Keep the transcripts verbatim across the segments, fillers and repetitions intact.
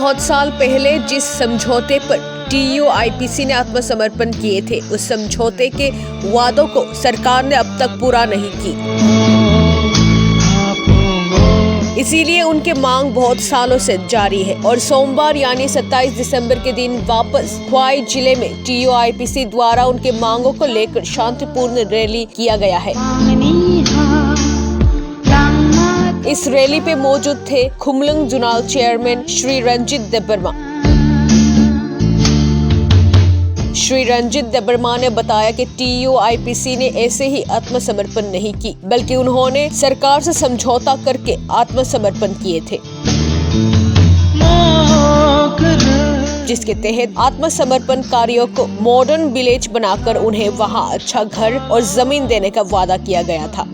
बहुत साल पहले जिस समझौते पर टीयूआईपीसी ने आत्मसमर्पण किए थे, उस समझौते के वादों को सरकार ने अब तक पूरा नहीं की। इसीलिए उनके मांग बहुत सालों से जारी है और सोमवार यानी सत्ताईस दिसंबर के दिन वापस ख्वाई जिले में टीयूआईपीसी द्वारा उनके मांगों को लेकर शांतिपूर्ण रैली किया गया है। इस रैली पे मौजूद थे खुमलंग जोनल चेयरमैन श्री रंजीत देबबर्मा। श्री रंजीत देबबर्मा ने बताया कि टीयूआईपीसी ने ऐसे ही आत्मसमर्पण नहीं की, बल्कि उन्होंने सरकार से समझौता करके आत्मसमर्पण किए थे, जिसके तहत आत्मसमर्पणकारियों को मॉडर्न विलेज बनाकर उन्हें वहां अच्छा घर और जमीन देने का वादा किया गया था।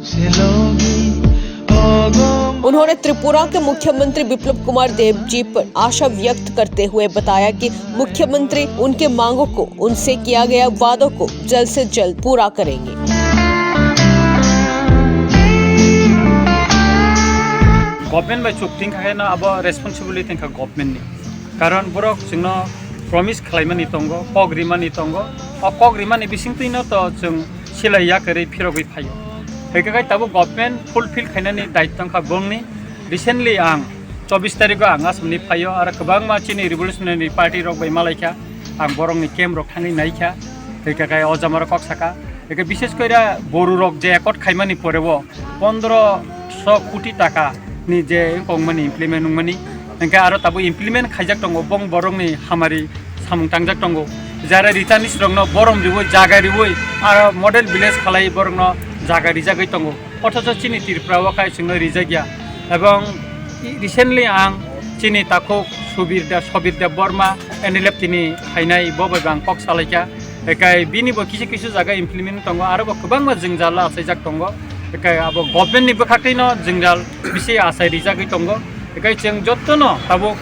उन्होंने त्रिपुरा के मुख्यमंत्री बिप्लब कुमार देब जी पर आशा व्यक्त करते हुए बताया कि मुख्यमंत्री उनके मांगों को, उनसे किया गया वादों को जल्द से जल्द पूरा करेंगे। Government bai chuk tingkha khe no abo responsibility tingkha government ni. Karon borok chwngno promise khlaimani tongo, kok rimani tongo. O kok rimani bisingtwi no to chwng silai ya kwrwi phirogwi phaio. Hwnkhe kai tabuk government fulfill khainani daitto wngkha bongni. Recently ang chobbish tarikho ang Assam ni phaio, aro kwbangma chini revolutionary party rok bai malaikha, ang borokni camp rok thangwi naikha, hwnkhe kai o jamarok kok saka. Hwnkhe bishes koira boru rok je accord khaimani poreo pondro so koti taka ni je wngkokmani implement wngmani, hwnkhe aro tabuk implement khaijak tongo, bong borokni hamari samung tangjak tongo. Jara returnees rokno borom riwi, jaga riwi, aro model village khalai borokno jaga rijagwi tongo. Othocho chini Tripura o kai chwngno rijak ya. Ebong recently ang chini takhuk Subir De-, Sobir Debbarma, N L F tini phainai, bo bai bo ang kok salaikha. Ekai bini bo kisu kisu jaga implement tongo, aro bo kwbangma jwngjal achaijak tongo. Ekai abo government ni bwkhaktwi no jwngjal bisi achai rijagwi tongo. Ekai chwng jotto no tabuk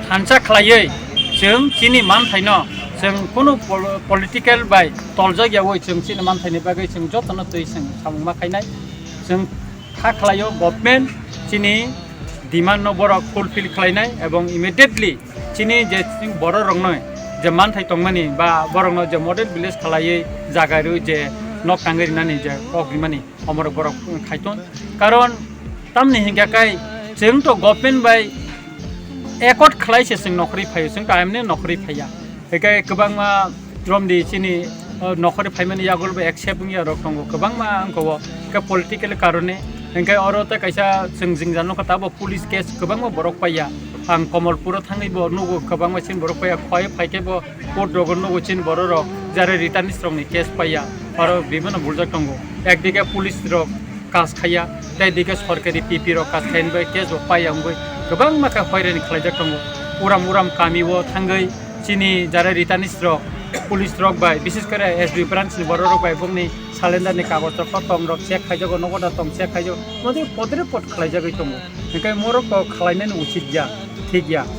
thansa khlaiwi chwng chini manthaino chwng kunu pol-, political bai toljak yawi chwng chini manthaini bagwi chwng jotono twi chwng samung ma khainai. Chwng kha khlaio government chini demand no borok fulfill khlainai ebong immediately chini je chini borok rokno je manthai tongmani ba borokno je model village khlaiwi jaga rwi je nok tangwi rinani je kok rimani omorok borok khaiton. Karon tamni hinkhe kai chwng to government bai accord khlai se chwng nokhorwi phaio, chwng to amne nokhorwi phaiya. Hwnkhe kwbangma romdi chini, o, nokhorwi phaimani yagul bo accept wngya rok tongo kwbangma wngkha o, hwnkhe political karone. Hwnkhe oro tei kaisa chwng jwngjal nukha, tabuk police case kwbangma borok paiya. Ang Komolpuro thangwi bo nugo kwbangma chini borok paiya, khwlai phaikhe bo court rogo nugo chini borok rok, jare returnees rokni case paiya, aro bibhinno buljak tongo. Ekdike police rok kaj khaiya, tei dike sorkari P P rok kaj khaini bai case bo paiya wngwi kwbangma khe hoirani khlaijak tongo. Uram uram kami o thangwi chini jara returnees rok, police rok bai, bises kore S D branch ni borok rok bai bongni salendar ni kagoj rok, tong rok check khaijago, nogo da tong check khaijago, mode podre pod khlaijagwi tongo. Hwnkhe morok to khlainani uchit ya, thik ya.